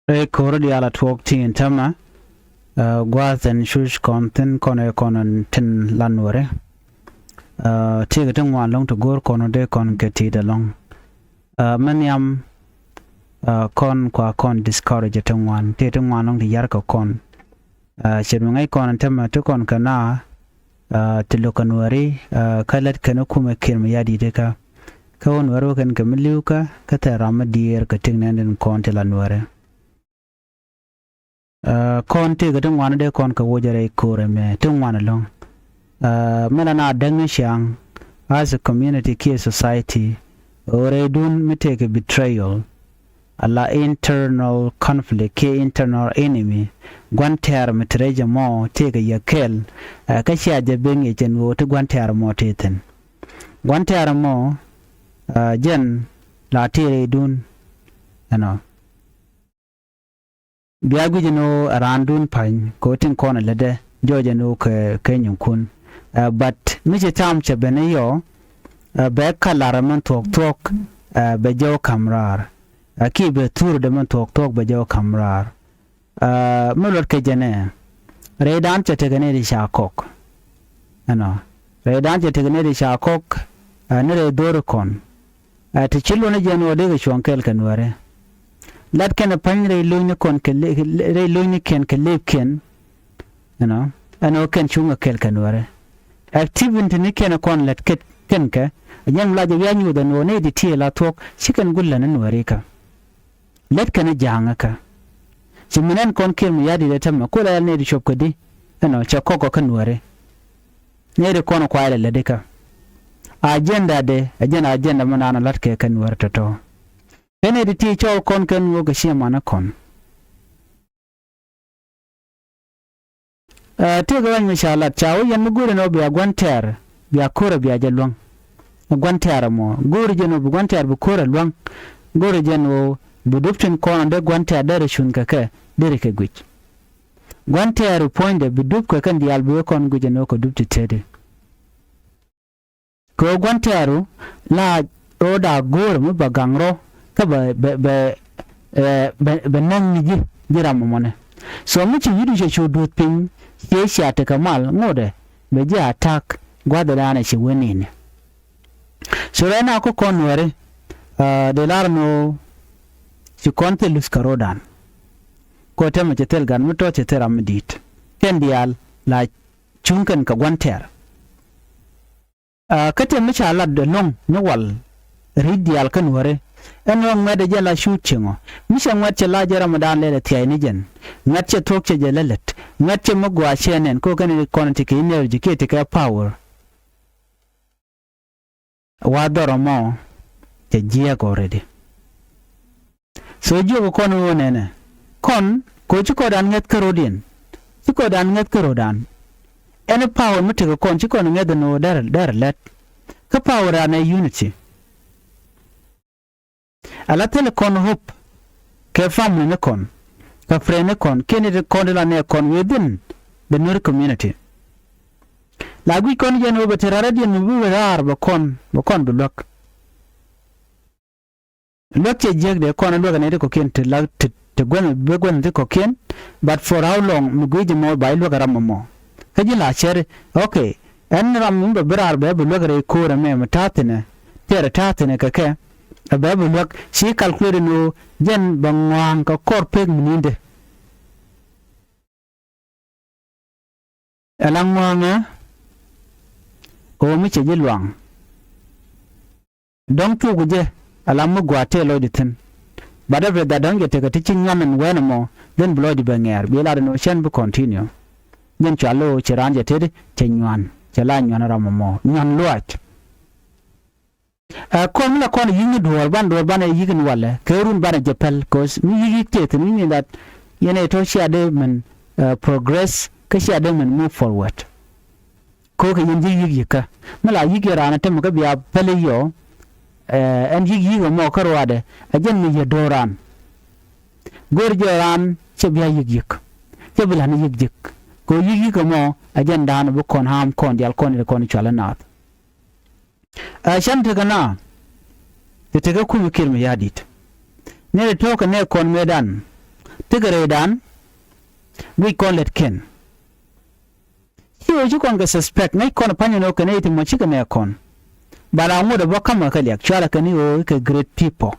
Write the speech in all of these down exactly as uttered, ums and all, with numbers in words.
Ɛ ko̱r diaal a tuɔɔk tin tämɛ, ɛ, gua̱a̱th ɛn cuc kɔn thi̱n kɔn ɛ kɔn tin la Nuääri. Ɛ, tëëkɛ ti ŋuan lɔ̱ŋ ti go̱o̱r kɔn dee kɔn kɛ ti̱i̱t ɛlɔ̱ŋ. Ɛ, mɛ nhiam, ɛ, kɔn kua kɔn discourage ti ŋuan, tëëkɛ ti ŋuan lɔ̱ŋ ti yar kɛ kɔn. Ɛ, ce̱t mi ŋäc kɔn tämɛ ti kɔn kɛ na, ɛ, ti lo̱k kɛ Nuääri, ɛ, kä lät kɛn kumɛ Kiir Mayardit kä. Kä wä Nuääri wä kɛn kɛ mi li̱w kä, kä thɛɛ ram mi diɛɛr kɛ tik nɛn tin kɔn ti la Nuääri. Ɛ, kɔn tëëkɛ ti ŋuan dee kɔn kɛ wocɛ rɛy ko̱r ɛmɛ ti ŋuan ɛlɔ̱ŋ. Ɛ, mɛ la na däk ni ciaŋ as a community kiɛ society, ɣöö rɛydun mi tëëkɛ betrayal, ala internal conflict kiɛ internal enemy, gua̱n tɛ̈r mi te rɛy jɛ mɔ tëëkɛ yɛ kɛl, ɛ, kä cia jɛ ben yɛ cɛn ɣöö ti gua̱n tɛ̈r mɔ tëë thi̱n. Gua̱n tɛ̈r mɔ, ɛ, jɛn la tëë rɛydun, ɛnɔ. Bia guic ni ɣöö ɛ raandun pa̱ny kɛ ɣöö tin kɔn ɛ lätdɛ jɔɔc ɛn ɣöö kɛ, kɛ nyuŋkun. Ɛ, but mi ci tham cɛ ben i̱ yɔ, ɛ, bɛ kalar mɛn thuɔ̱k thuɔ̱k, ɛ, bɛ jɔw ka̱m raar. Ɛ, kiɛ bɛ thuurdɛ mɛn thuɔ̱k thuɔ̱k bɛ jɔw ka̱m raar. Ɛ, mi luɔt kɛ jɛn ɛ, rɛydan cɛ tekɛ nɛy ti ca kɔk. Ɛnɔ, rɛydan cɛ tekɛ nɛy ti ca kɔk, ɛ, ni rɛy dho̱ri kɔn. Ɛ, ti ci luɔ̱n jɛn ɣöö dee kɛ cuɔ̱ŋ kɛɛl kɛ Nuääri. Lat kɛn ɛ pa̱ny rɛy lo̱cnikɔn kɛ le-, rɛy lo̱cnikɛn kɛ lëëpkiɛn. Ɛnɔ, ɛn ɣöö kɛn cuŋ kɛ kɛɛl kɛ Nuääri. Activity ni kɛn ɛ kɔn lät kɛn, kɛn kɛ, ɛ jɛn mi la jɛ wi̱i̱ a nyuuth ɛn ɣöö nɛy ti tiee la thuɔ̱k, ci kɛn gui̱l lät ni Nuääri kä. Lät kɛn ja̱a̱ŋä kä. Ci min ɛn kɔn Kiir Mayardit ɛ tämɛ, kulɛ yɛl nɛy ti cuɔp kädi, ɛnɔ, cɛ kɔk kɔ kä Nuääri. Nɛy ti kɔn kuay lɛ lätdi kä. Agenda de, agenda, agenda mi naan lat kɛ kɛ Nuääri tɔ̱tɔ̱. Kɛn nɛy ti ti cɔl kɔn kɛn ŋuɔk kɛ ciɛ man ɛ kɔn. Ɛ, tëëkɛ ɣa̱ny mi ca lat, ca wä yɛn mi go̱o̱rɛ ni ɣöö bia gua̱n tɛ̈r, bia ko̱rɛ bia jɛ luäŋ. Ɛ gua̱n tɛ̈r ɛmɔ, go̱o̱rɛ jɛn ɣöö bi gua̱n tɛ̈r bi ko̱rɛ luäŋ. Go̱o̱rɛ jɛn ɣöö bi dup tin kɔn dee gua̱n tɛ̈r derɛ cuŋ kɛ kɛ, derɛ kɛ guic. Gua̱n tɛ̈r puɔ̱nydɛ bi dup kɛ kɛn diaal bi wee kɔn guic ɛn ɣöö kɛ dup ti teti. Kɛ ɣöö gua̱n tɛ̈ru la ɣöö da̱a̱ go̱o̱rä mi bɛ gaŋ rɔ kä bɛ, bɛ, bɛ, ɛ, bɛ, bɛ näk ni ji̱, ji̱ ram ɛmɔnɛ. So mi ci wi̱cdu cɛ cu duɔ̱th piny, ciɛ cia tekɛ mal ŋotdɛ bɛ ji̱ attack gua̱thdan ɛ ci wen ini. So right now kä kɔn Nuääri, ɛ, dee lar ni ɣöö ci kɔn thil luth kɛ ro̱dan. Kɛ ɣöö tɛmɛ cɛ thil gat mi tɔ̱ cɛ thil ram mi di̱i̱t. Kɛn diaal la cuŋ kɛn kɛ gua̱n tɛ̈r. Aa, kä tëë mi ca lat ɛlɔ̱ŋ ni wal ri̱c diaal kä Nuääri. Ɛn ɣöö ŋuɛ̈t ɛ jɛ la cuut cieŋɔ. Mi cɛ ŋuɛ̈t cɛ la jɛ ramdan lɛl ɛ thia̱a̱c ni jɛn. Ŋuɛ̈t cɛ thuɔ̱k cɛ jɛ lä lät. Ŋuɛ̈t cɛ mi gɔaa cɛ nɛn, kɛ ɣöö kɛn kɔn tekɛ energy kiɛ tekɛ power. Wa dhɔrɔ mɔ cɛ jiɛɛk already. So jiök kɔn ɣöö nɛnɛ kɔn, kɛ ɣöö ci kɔn dan ŋäth kä ro̱diɛn. Ci kɔn dan ŋäth kä ro̱dan. Ɛn power mi tekɛ kɔn ci kɔn ŋäth ɛn ɣöö derɛ, derɛ lät. Kä power dan ɛ unity. Ala thilɛ kɔn hope kɛ family ni kɔn, kɛ friend ni kɔn, kiɛ ni ti kɔn ti la nɛ kɔn within the Nuer community. La guic kɔn jɛn ɣöö bɛ te raar radiɛn mi bi wä raar bɛ kɔn, bɛ kɔn bi luäk. Luäk cɛ jiäk dee kɔn luäk ɛ nɛy ti kɔ̱kiɛn ti la ti, ti guänh, bi guänh ti kɔ̱kiɛn, but for how long mi guic jɛ mɔ ba ji̱ luäk ɛ ram mɔ mɔ. Kä ji̱ la cɛr, okay, ɛn ram mi bɛ bi raar bɛ bi luäk rɛy ko̱o̱r ɛmɛ mi ta̱a̱ thi̱nɛ, tɛɛr ta̱a̱ thi̱nɛ kɛ kɛ, ɛ bɛ bi luäk, ci calculate ni ɣöö jɛn bɛ ŋɔ̱a̱ŋ kɛ kɔr pek mi ni̱ndɛ. Ɛ la ŋɔ̱a̱ŋä ɣöö mi cɛ ji̱ luaŋ. Dɔ̱ŋ thuk jɛ ala mi gua̱a̱th tëë lɔcdi thi̱n. But every that dɔ̱ŋ jɛ tekɛ ti ci nyuan ɛn wɛn ɛmɔ, then bi lɔcdi bɛ ŋɛɛr, bi lat ɛn ɣöö cɛn bi continue. Jɛn cua lo̱o̱ ci raan jɛ teti cɛ nyuan, cɛ la nyuan ram ɛmɔ, nyuan luaac. Ɛ, kɔn mi la kɔn yi̱k ni duɔ̱ɔ̱r ban, duɔ̱ɔ̱r ban ɛ yi̱k ni walɛ kɛ run ban ɛ jɛ pɛl, 'cause mi yi̱k yi̱k tëë thi̱n, mi mean that yɛn ɛ tɔ̱ cia dee min, ɛ, progress, kä cia dee min move forward. Ko̱ kɛ yɛn ji̱ yi̱k yi̱kä. Mi la yi̱k yɛ raan ɛ tämɛ kä bia päl i̱ yɔ, ɛ, ɛn yi̱k yi̱k ɛmɔ kä ruaadɛ, ɛ jɛn mi yɛ do̱ran. Go̱o̱r jɛ raan cɛ bia yi̱k yi̱k. Cɛ bi la̱t ni yi̱k yi̱k. Ko̱ yi̱k yi̱k ɛmɔ, ɛ jɛn da̱a̱n bi kɔn ha̱a̱m kɔn diaal kɔn i̱ kɔn i̱ cual i̱ naath. Ɛ, cäŋ tekɛ na, ti tekɛ kumɛ Kiir Mayardit. Nɛy ti tɔ̱ kɛ nɛy kɔn mëëdan, Tekɛ rɛydan guic kɔn lät kɛn. Ci ɣöö ci kɔn kɛ suspect, ŋäc kɔn pa̱ny ɛn ɣöö kɛn nɛy ti mɔ cikɛ nɛɛk kɔn. Ba la ŋot ɛ bä ka̱mkɛ kɛ liak, cua la kɛn i̱ ɣöö i̱ kɛ great people.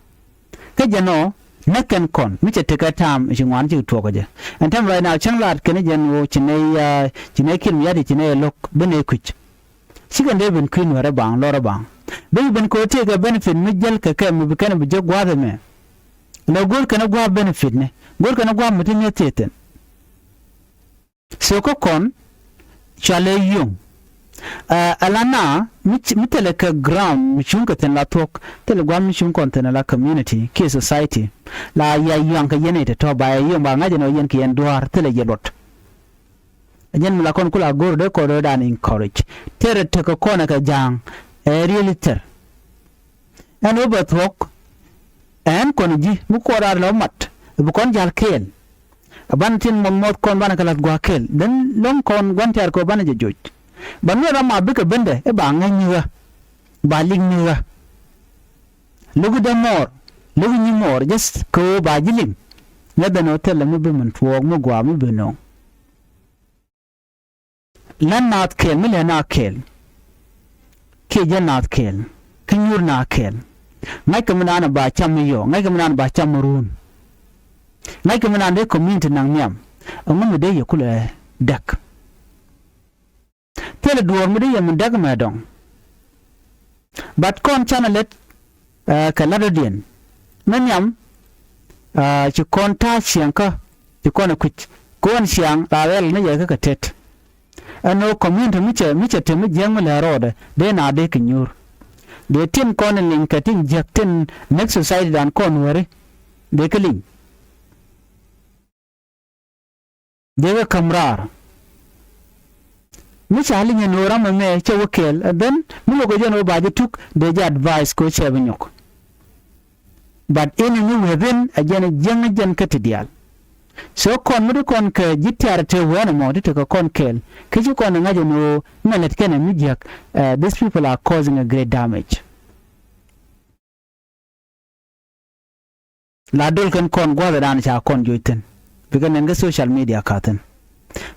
Kä jɛn ɔ näk kɛn kɔn mi cɛ tekɛ ta̱a̱m ci ŋuan cikɛ tuɔɔk kɛ jɛ. Ɛn tɛm right now cäŋ laat kɛn i̱ jɛn ɣöö ci nɛy, ah, ci nɛy Kiir Mayardit, ci nɛy ɛ lo̱k, bi nɛy kui̱c. Cikɛ dee ben kui̱ Nuäärä baŋ, lɔrä baŋ. Bi ben kɛ ɣöö tëëkɛ benefit mi jäl kɛ kɛ mi bi kɛn bi jek gua̱a̱th ɛmɛ. Lɔ go̱o̱r kɛn ɛ gua̱a̱th benefit ni, go̱o̱r kɛn ɛ gua̱a̱th mi ti mi̱eth thiethin. So kä kɔn cua lɛ yio̱ŋ. Ɛ, ɛ la na mi ci, mi thilɛ kɛ ground mi cuŋ kɛ thi̱n la thuɔ̱k, thilɛ gua̱a̱th mi cuŋ kɔn thi̱n la community kiɛ society. La ya yuaŋ kɛ yɛn ɛ tɔ̱tɔ̱ ba ya yio̱ŋ ba ŋa̱c ɛn ɣöö yɛn kɛ yɛn dua̱a̱r thilɛ yɛ luɔt. Ɛ jɛn mi la kɔn kula go̱o̱r dee kɔn rɔ̱dan encourage. Tɛrɛ tekɛ kɔn ɛ kɛ ja̱a̱ŋ ɛ rieli tɛr. Ɛn ɣöö bɛ thuɔ̱k ɛn kɔn ji̱ mi kuɔɔr raar lɔ mat bi kɔn ja̱l kɛɛl. Ɛ banɛ tin muɔth muɔth kɔn banɛ kɛ la̱th gua̱a̱k kɛɛl. Then lo̱ŋ kɔn gua̱n tɛ̈r kɛ ɣöö banɛ jɛ joc. Ba nuɔr ram a bikɛ bendɛ i̱ ba ŋäc ni ɣä, ba lik ni ɣä. Lo̱ki dämuɔɔr, lo̱ki nyimuɔɔr, just kɛ ɣöö ba ji̱ liŋ. Ŋäth ɛn ɣöö thilɛ mi bi min tuɔɔk mi gua̱a̱ mi bi nööŋ. Län naath kɛɛl, mi lɛ naath kɛɛl. Kiɛ jɛ naath kɛɛl, kä nyuur naath kɛɛl. Ŋa̱ckɛ mi naan ba cam mi yɔɔ, ŋa̱ckɛ mi naan ba cam mi ruun. Ŋa̱ckɛ mi naan dee community naŋ nhiam. Ɛŋu mi dee yɛ kulɛ däk? Thilɛ duɔ̱ɔ̱r mi dee yɛ mi däk mɛ dɔ̱ŋ. But kɔn canɛ lät, ɛ, kɛ la̱t dɔ̱diɛn. Mi nhiam, ɛ, ci kɔn ta̱a̱ ciɛŋkä, ci kɔn ɛ kui̱c. Kɔn ciaŋ la rɛl ni yɛ kä kɛ tet. Ɛn ɣöö community mi cɛ, mi cɛ te mi jiäk mi lɛ rɔɔdɛ, dee na dee kɛ nyuur. Dee tin kɔn in liŋ kɛ tin jiäk tin next society dan kɔn wääri. Dee kɛ liŋ. Dee kɛ käm raar. Mi ca liŋ ɛn ɣöö ram ɛmɛ cɛ wä kɛɛl, and then mi lo̱kɛ jɛn ɣöö ba jɛ tuk, dee jɛ advice kɛ ɣöö cɛ bi nyɔk. But in ni wee ben a jɛn a jiäŋ a jɛn kä ti diaal. So kɔn mi di kɔn kɛ ji̱ tiaar te wee ni mɔ ti tekɛ kɔn kɛɛl. Kä ci kɔn ŋa̱c ɛn ɣöö mɛn lät kɛn ɛ mi jiäk, eh, these people are causing a great damage. La dol kɛn kɔn gua̱thɛ dan ca kɔn joc thi̱n. Bikɛ nɛn kä social media ka thi̱n.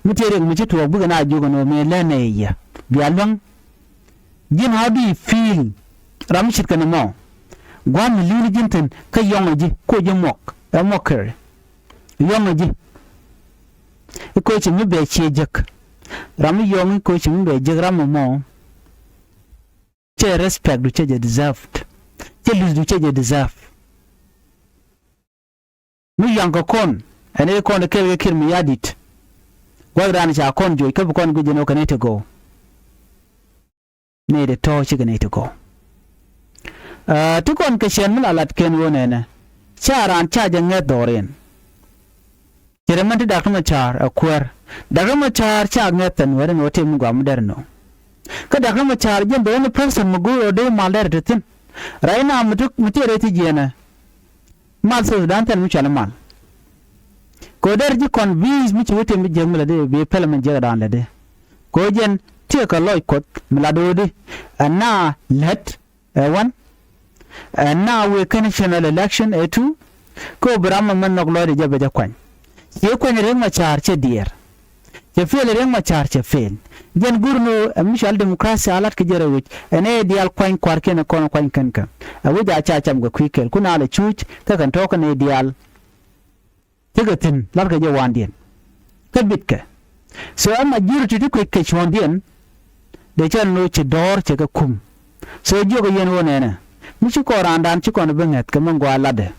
Mi tëë riɛk mi ci tuɔɔk bikɛ na jiök ɛn ɣöö mëë lɛn ɛ yɛ bia luäŋ. Ji̱n, how do you feel? Ram mi ce̱tkɛ ni mɔ gua̱a̱th mi li̱wni ji̱n thi̱n kä yɔŋ ɛ ji̱ kuɔ ji̱ muɔk ɛ mockery. Yɔŋ ɛ ji̱ i̱ koci mi bɛ ciɛ jek. Ram mi yɔŋ i̱ koci mi bɛ jek ram ɛmɔ. Cɛ respect du cɛ jɛ deserved. Cɛ luth du cɛ jɛ deserve. Mi yuaŋ kɛ kɔn ɛn ɛ kɔn kɛl kɛ Kiir Mayardit. Gua̱th raan ca kɔn joc kä bi kɔn guic ɛn ɣöö kɛ nɛy ti gɔw. Nɛy ti tɔ̱ cikɛ nɛy ti gɔw. Ɛ, ti kɔn kɛ cɛn mi la lat kɛn ɣöö nɛnɛ ca raan ca jɛ ŋɛth dhɔriɛn. Cɛ rɛ mɛn ti Dak Riɛk Macar ɛ kuäär. Dak Riɛk Macar ca ŋɛth ɛn wɛr ɛn ɣöö tëë mi gɔaa mi dɛr ɛn ɣöö. Kä Dak Riɛk Macar jɛn the only person mi go̱o̱r ɣöö dee mal dɛr ti thi̱n. Right now mi ti, mi ti rɛy ti jiɛɛnɛ. Mal South Sudan thil mi cual i̱ mal. Kɛ ɣöö derɛ ji̱ convince mi ci wä tëë mi jiäk mi lätdi bi pɛlɛ mɛn jiäk ɛ daan lätdi. Kɛ ɣöö jɛn tiɛɛkɛ lɔc Kuɔth mi lat ɣöödi. Ɛn na lät ɛ wan. Ɛn na wëë kɛn general election ɛ tu. Kä ɣöö bi ram ɛmɛ nhɔk lɔcdɛ jɛ bɛ jɛ kuany. Ciɛ kuany Riɛk Macar cɛ diɛɛr. Cɛ fail Riɛk Macar cɛ fail. Jɛn go̱r ni ɣöö ɛ mi cual democracy a la̱t kɛ jɛ rɛw wi̱c. Ɛn ɛ diaal kuany kua̱rkiɛn ɛ kɔn kuany kɛn kɛ. Ɛ wi̱c a ca cam kɛ kui̱ kɛl kun a lɛ cuuc kä kɛn tɔ̱ɔ̱k kɛn ɛ diaal. Cikɛ thi̱n la̱tkɛ jɛ wandiɛn. Kä bitkɛ. So ɛ majority ti kui̱c kɛ cuɔ̱ndiɛn. Dee cɛ lo̱c ci dɔ̱ɔ̱r cɛ kɛ kum. So jiökɛ yɛn ɣöö nɛnɛ. Mi ci kɔn raandan ci kɔn bi ŋäth kɛ mi gɔaa latdɛ.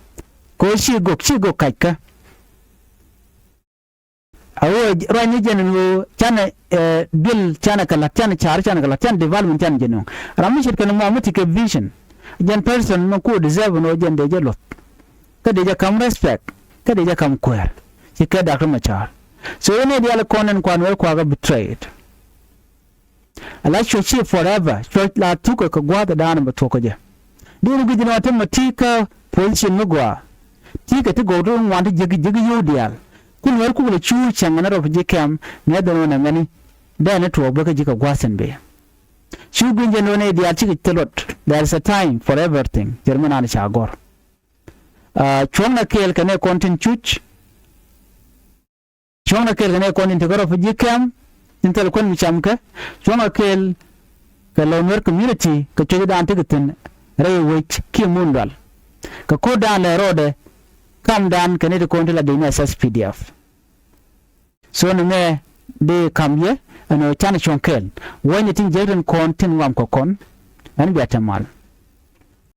Kɛ ɣöö ci gök, ci gök ka̱ckä. A ɣöö ruacni jɛn ɛn ɣöö canɛ, eh, duel canɛ kɛ la̱t, canɛ ca̱r canɛ kɛ la̱t, canɛ development canɛ jɛ nööŋ. Ram mi ce̱tkɛ ni mɔ mi ti kɛ vision. Jɛn person mi ku deserve ɛn ɣöö jɛn dee jɛ luɔth. Kä dee jɛ ka̱m respect. Kä dee jɛ ka̱m kuäär. Ci kɛ Dak Riɛk Macar. So in ɛ diaal kɔn ɛn kuan wee kuakä betrayed. Ala cuɔ̱c ci forever, cuɔ̱c la thukɛ kɛ gua̱a̱th ɛ da̱a̱n bɛ thuɔ̱k kä jɛ. Duun gui̱c ni ɣɔn te mɛ ti kä position mi gɔaa. Ti kɛ ti gɔw ti ŋuan ti jiäk jiäk yio̱w diaal. Kun wɛr kuk lɛ cu cäŋ ɛn rɔp ji̱ kɛm ni ɛ dhɔn ɣän ɛmɛni. Dee ni tuɔɔk bä kä ji̱ kɛ gua̱a̱th thi̱n bëë. Cu gui̱ny jɛ ni ɣän ɛ diaal cikɛ thil luɔt. There is a time for everything. Cɛ ri mi naan ca gɔ̱r. Ah, cuɔ̱ŋnɛ kɛɛl kɛ nɛy kɔn tin cuc. Cuɔ̱ŋ na kɛl kɛ nɛy kɔn tin te kä refugee camp tin thil kuän mi camkɛ. Cuɔ̱ŋ a kɛl kɛ Lo̱w Nuer community kɛ cuecdan ti kɛ thi̱n rɛy wec kiɛ Mundual. Kɛ ko̱rdan lɛ rɔɔdɛ kamdan kɛ nɛy ti kɔn ti la dec ni S S P D F. So ni mɛ dee ka̱m yɛ ɛn ɣöö canɛ cuɔ̱ŋ kɛɛl wänyɛ tin jiäk tin kɔn tin ŋuam kɛ kɔn. Ɛn bia te mal.